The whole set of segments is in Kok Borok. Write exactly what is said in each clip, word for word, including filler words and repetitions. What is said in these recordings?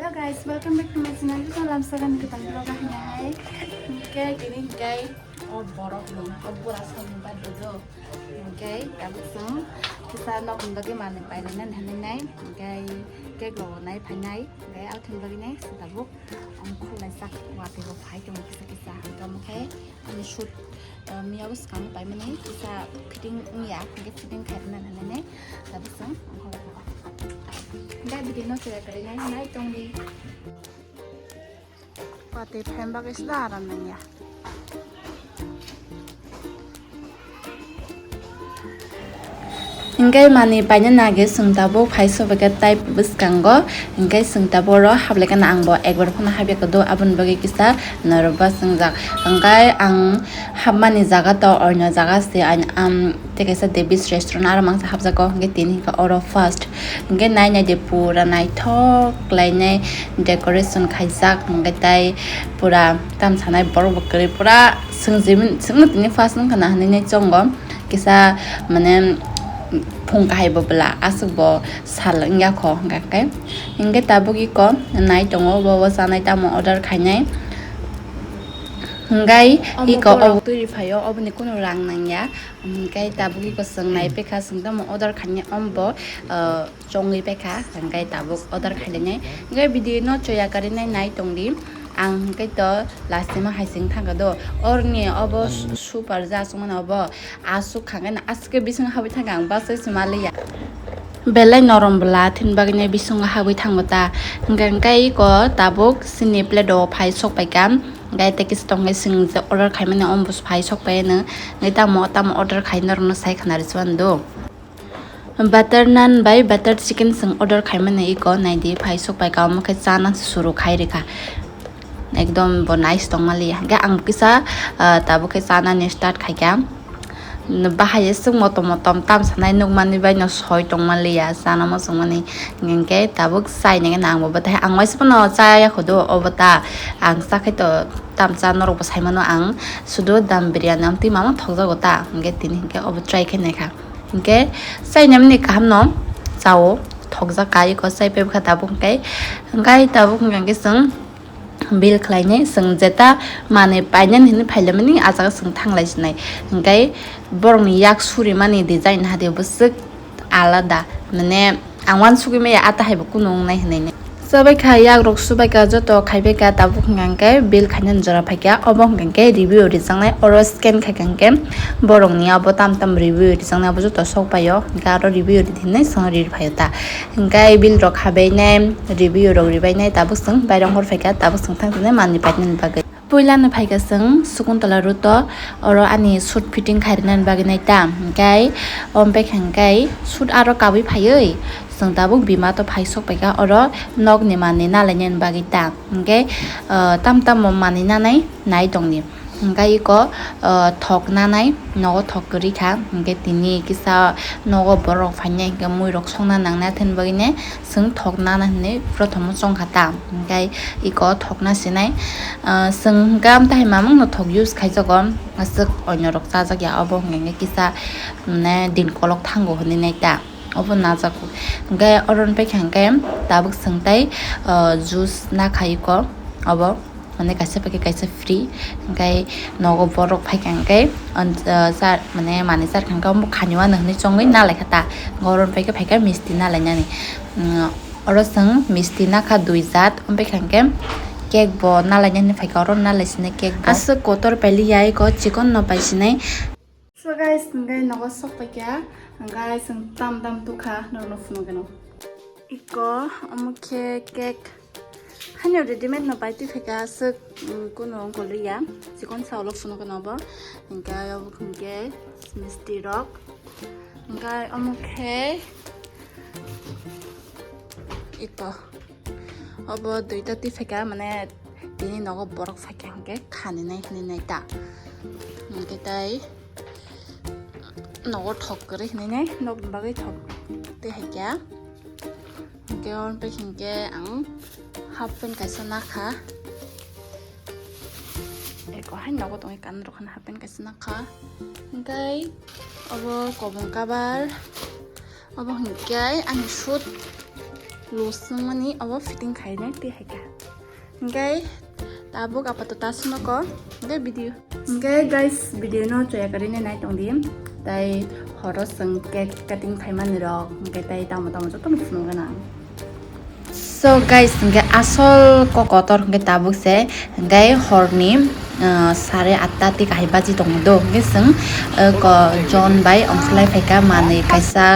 Guys, welcome back to my channel. Ito lamsagan kita vlog ah hinai. Hingke tini hingke o borok ni o bura song ni birthday do. Hingke tabuk song kisa nok ni bagwi manwi pailai nani hinai. Hingke cake rok nai phainai. Hingke auto ni bagwi nai tabuk ang khulai sak watwi bo phai tongo kisa kisa. Hingke omo khe Ani shoot, eh, miya bwskango paimani kisa fitting wngya, hingke fitting khairoknani hinwi nai tabuk chwng ongkhorok. Hingke video no chaya kwrwi nai nai tongdi. Watwi phaima bagwi se da aram nangya. Hingke mani paina nage chwng tabuk phai sobaikha type bwskango, hingke chwng tabuk oro hablai kheno ang bo ekbar phano habya kwdo, aboni bagwi kisa norok ba swngjak. Hingke ang hapmani jaga to oino jaga se, ang, am, tei kaisa Davis restaurant aro mangsa hapjago, hingke tini hingke oro first. Hingke nai nai de pura naithok khlainai decoration khaijak, hingke tai pura tam sanai borok bo kwrwi pura swngjimani, chwngno tini first wngkha na hinwi nai chongo. Kisa mane phung kahai bo bwla aswk bo sal wngya kho hwnka khe. Hingke tabuk iko nai tongo bo, bo chanai tamo order khainai. Hingkai iko borok obo twi riphaio, oboni kunu rang nangya. Hingkai tabuk iko chwng nai pekha, chwng tamo order khainai ombo, ah, chongwi pekha, hingkai tabuk order khailainai. Hingkai video no choya karinai nai tongdi. Ang hingkai to last time hai sing thangkha do. Orni obo su-, super ja songmani obo. Aswk khangkhe no aswk khe bising habwi thangkha ang bwsai se maliya. Belai norom bwla thini bagwi nai bisingo habwi thango ta. Hingkhe hingkhe iko tabuk chini plate o phai sok paikha. Hingkhe tei kisa tongkhe chwng je order khaimani omo phai sok pai no. Hingkhe tamo tamo order khai norokno sai khna rwchwano do. Butter naan bai butter chicken chwng order khaimani iko naidi phai sok paikha, omo khe chana suru khai rikha. Ekdom bo nice tongmaliya. Hingkhe ang kisa, ah, tabuk khe chanani start khaikha. Bahai aswk motom motom tam sanai nukmani bai no soi tongmaliya, chana muchungmani. Hingkhe tabuk chainai nangbo bwthai ang waisa phano chaya khudu obo ta. Ang chakhai to tam cha norokbo saimano ang sudu dam biryani amtwi mama thokjago ta. Hingkhe tini hingkhe obo try khai naikha. Hingkhe chainamni kahamno chao thokjak kai ko chai pebkha tabuk hingkhe. Hingkhe tabuk hingkhe chwng bill khlainai, chwng jeta manwi painani hinwi phailaimani, ah jaga chwng thanglai sinai. Hingkhe borokni yak surimani design hadi bwswk alada, mane ang uansugwi maya, ah tahai bo kunu wngnai hinwi. Chabaikha, yakrok subaikha, joto khaibaikha, tabuk hwnkha hwnkhe bill khainani jora phaikha, obo hwnkha hwnkhe review rijaknai, oro scan khaikha hwnkhe borokni abo tam tam review rijaknai, abo joto sok paio, hwnkhe aro review ri hinwi chwng ri phaio ta. Hingkhe bill rok habainai, review rok ribainai, tabuk chwng bairang hor phaikha, tabuk chwng thang thangni manwi painani bagwi. Puilano phaikha chwng Sakuntala road o, oro ani suit fitting khairwnani bagwi nai ta. Hingkhe omo baikha hingkhe suit aro kabui phaiwi chwng tabuk bima to phai sok paikha, oro nokni manwi nalainani bagwi ta. Hingkhe, ah, tam tamo manwi nanai nai tongdi. Hingkhe iko, ah, thok nanai, nogo thok kwrwi kha. Hingkhe tini kisa nogo borok phainai, hingkhe muirok songna nangnai, athani bagwino chwng thok nana hinwi prothom o chongkha ta. Hingkhe iko thok na sinai, ah, chwng hingkhe amtahai mamungno thok use khaijago, aswk oinorok chajakya. Obo hingkhe kisa, mane, din kolok thango hinwi nai ta. Obo najak. Hingkhe oro ni paikha hingkhe tabuk chwng tai, ah, juice na khai iko obo. Mane kaisa packet kaisa free. Hingkhe nogo borok phaikha hingkhe, ah, char, mane manwi charkha hingkhe omo khanio ano hinwi chongwi nalaikha ta. Hingkhe oro ni paikhe phaikha misti nalainani. Mm, oro chwng misti nakha dui jat. Omo paikha hingkhe cake bo nalainani phaikha, oro nalaisinai cake bo. Aswk kotor pailiya iko chikon no paisinai. So guys, hingkhe nogo sok paikha, hingkhe chwng tam tam tukha, norokno phunukgwino. Iko, omo khe cake. Haino readymade no pai twi phaikha, aswk, mm, kunu wngkol ya. Chikon sa ulo phunukgwino bo. Hingkhe obo hingkhe misti rok. Hingkhe omo khe iko. Obo duita twi phaikha, mane tini nogo borok phaikha hingkhe khaninai hinwi nai ta. Hingkhe tai nogo thok kwrwi hinwi nai, nokni bagwi thok twi haikha. Hingkhe oro pai hingkhe ang half pant kaisa nakha. Eko hai nogo tongwi kanwi rok half pant kaisa nakha. Hingkhe obo kobong kabar. Obo hingkhe ani suit. Loose wngmani obo fitting khainai twi hai kha. Hingke tabuk apato ta swnoko hingke video. Hingke guys, video no choya karinai nai tongdi. Tai horo chwng cake cutting khaimani rok hingke tai tamo tamo jotono phunukgana ang. So guys, hingke asol kok kotor hingke tabuk se, hingke horni, ah, sare atta ti kahai baji tongo do. Hingke chwng, ah, ko John bai ongkholai phaikha manwi kaisa,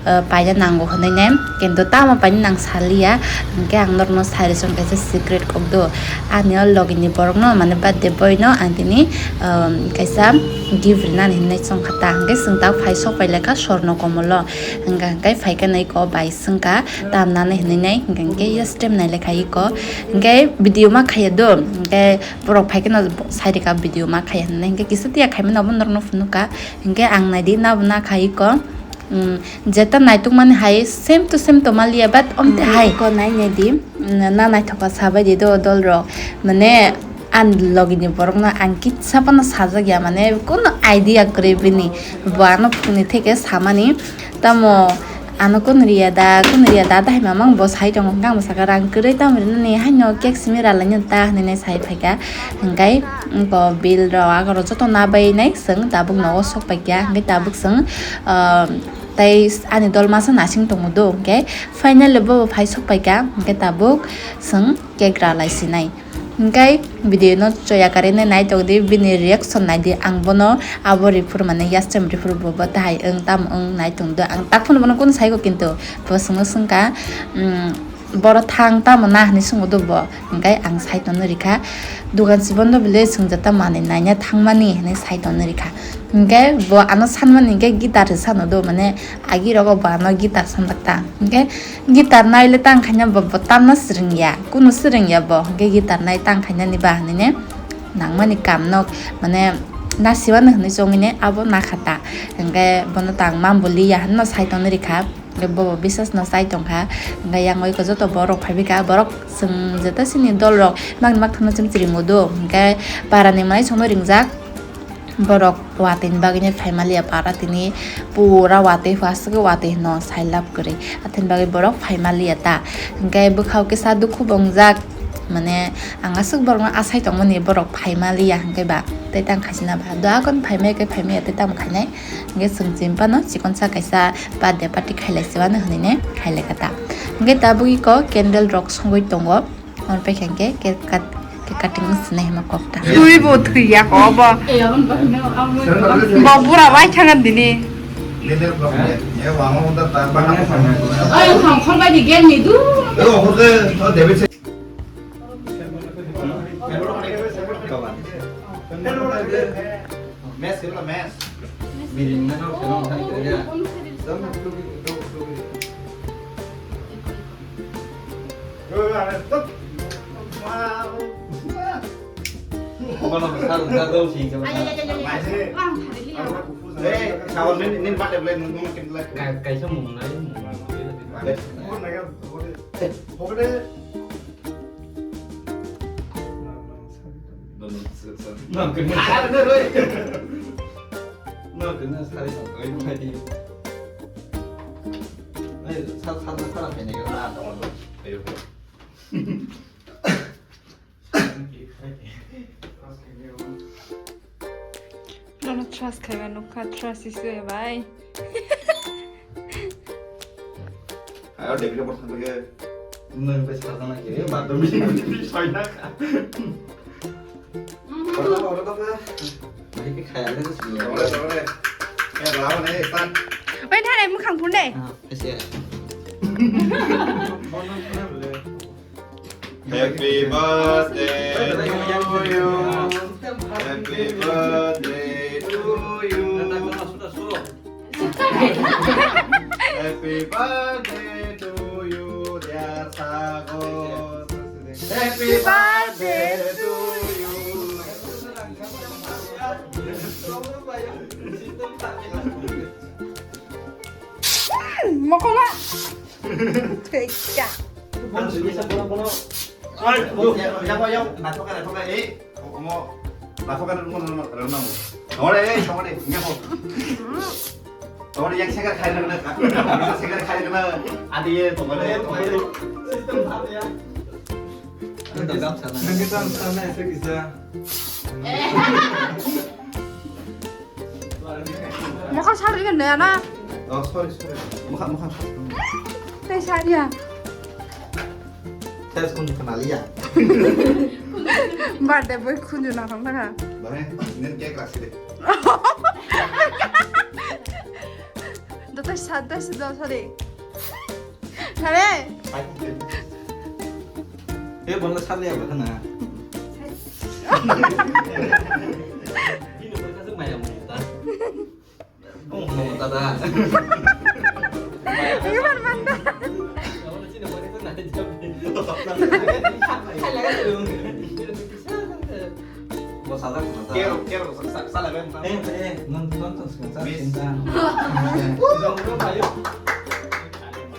ah, paina nango hwnwi ne. Kintu tamo paina nang saliya, hingke ang norokno sai rwchong kaisa secret kok do. Ani o logini borokno, mane birthday boy no ang tini, ah, kaisa gift rinani hinwi chongkha ta. Hingke chwng ta phai sok pai lekha sorno komolo. Hingka hingke phaikhe nai ko bai swngkha, tamnani hinwi nai, hingka hingke yastem nai lekha iko. Hingke video ma khaiya do, hingke borok phaikhe no sai rika video ma khaiya hinwi, hingke kisa tiya khaimani obo norokno phunukha. Hingke ang naidi nabo na khai iko. Mm, jeta naitukmani hai same to same tongmaliya, but omte hai ko nai naidi, mm, na naithoka sabaidi do dolrok. Mane, ani logini borokno ang kitsa phano sajak ya, mane, kunu idea kwrwi bini. Bo ano phungni theke samani, tamo ano kunu riya da, kunu riya da, dahai mamang bo sai tongo, hwnkhe ang bo sakha rang kwrwi tamo rinani, haino cake simi ralaino ta, hwnwi sai phaikha. Hwnkhe bo bill rok, agorok joto nabai nai chwng tabuk nogo sok paikha, hwnkhe tabuk chwng, ah, tei ani dol masa nasing tongo do, hwnkhe finally bo phai sok paikha, hwnkhe tabuk chwng cake ralai sinai. Hingke video no choya karinai nai tongdi, bini reaction naidi, ang bono abo riphuru mane yastem riphuru bo, bo tahai wng tamo wng nai tongdo. Ang tak phano bono kunu saiko, kintu bo swngno swngkha, mm, boro thang tamo na hinwi swngo do bo, hingke ang sai tongno rikha, dugan si bondo bile swngjata manwi naina thangmani hinwi sai tongno rikha. Hingke bo ano sanmani hingke guitar se sano do, mane agi rogo bo ano guitar sanjak ta. Hingke guitar naile tang khaina bo, bo tamna swrwngya, kunu swrwngya bo, hingke guitar nai tang khainani ba hinwi ne nangmani kam nok, mane nasimano hinwi chongwi ne abo nakha ta. Hingke bono tang mambo liya hinwi sai tongno rikha. Hingke bo bisas no sai tongkha. Hingke yang oi ko joto borok phaibai kha, borok chwng jeta sini dol rok magni mak thangna chim chiri mudo. Hingke para ni mai chongno ringjak. Borok watwi ni bagwi no phaimaliya para tini pura watwi hwswk watwi hwno sailab kwrwi. Athini bagwi borok phaimaliya ta. Hingke bwkhao kisa dukhu bo wngjak. Mane ang aswk borokno asai tongmani borok phaimaliya hingke ba tei tang khaisina ba. Do akon phaimai khe phaimaya tei tamo khainai. Hingke chwng chim phano chikonsa kaisa birthday party khailai se mano hinui ne khailai kha ta. Hingke tabuk iko candle rok songwi tongo. Hor pekha hingke cake cut, cake cutting wng sinai hima kok ta. Twi bo thwi ya ko bo. Bo bura bai thang dini. Ay, ang kham kham bai di gel ni du. Mes, mes. Mirin na, Kaisa mung nai, mung nai. Nono trust khaiba nukha, trust issue bai. Ayo, David, apa sampai ke? Nang bai sajana kiri, bathroom ni soi na kha. Ora, ora, ora. Mai ke khaya le sini. Ora, ora. Eh, lawan eh, tan. Oi, thare mukhang phun de. Ah, ese. Happy birthday to you. Happy birthday to you. Happy birthday to you, dear Sagon. Happy birthday to you. Mokoma. Thika. Yang, yang, yang, natok, natok, eh, omo, natok, natok, natok, natok, natok, eh, sama deh, nggak mau. Tongmani yak segar khai rwgwna kha. Segar khai rwgwna. Adi ye tongmani, tongmani. System thap ya. Nang kisa sana, nang kisa sana, ese kisa. Mokha sari kan daya na? Oh, sorry, sorry. Mokha, mokha. Tei sari ya. Test kun kenal ya. Birthday boy khunju na thang thang ha. Bahai, nen cake rasi de. Datai sa, datai sa, datai sa de. Thare. Eh, bola sali apa kana? Ini bola kasih maya maya ta. Oh, mau ta ta. Ini mana mana? Kamu sini bola itu nanti jawab. Hai lagi tu. Bo sajak, sajak. Kero, kero, sa-, sa-, salaben. Eh, eh, non, non, non, sa-, sa-, Miss. Sinta. Dong, dong, ayo.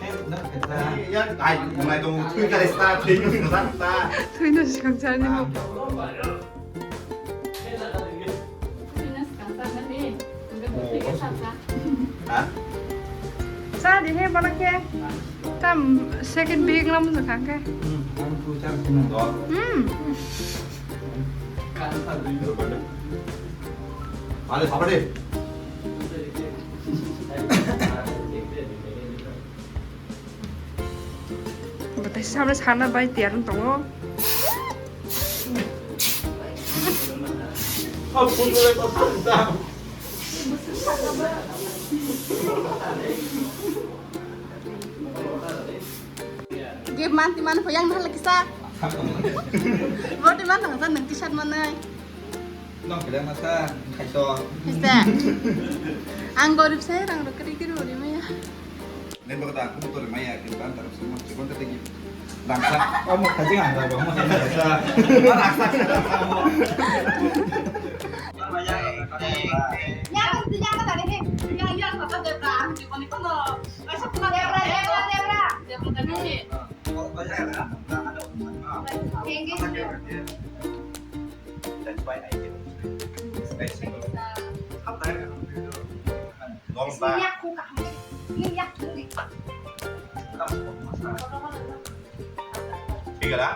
Eh, non, kita. Eh, ya, ai, mulai dong, thui kali sa, thui kali sa, sa. Thui no sikang sa ni mo. Ah. Ha? Sa di he, bola ke. Tam second big lam sa kang ke. Hmm, ang tu char sina. Hmm. Ale, papa de. Batai samle sana bai tiar wng tongo. Gift manti man pho yang nang kisa. Roti man nang sa nang t-shirt manai. Nong kida masa khaiso. Kisa. Ang gorib se rang rok kiri kiri uri maya. Nen baka da aku motor maya kiri ban tarap semua. Cibon tadi gift. Langsa. Oh, mau kaji nggak ada, mau kaji nggak ada. Langsa, langsa, mau. Yang, yang tadi, yang, yang kata Debra, di kono kono. Masa kena Debra, Debra, Debra. Debra tadi. That's why I get spicy. Normal. Ini aku kaham. Ini aku. Tiga lah.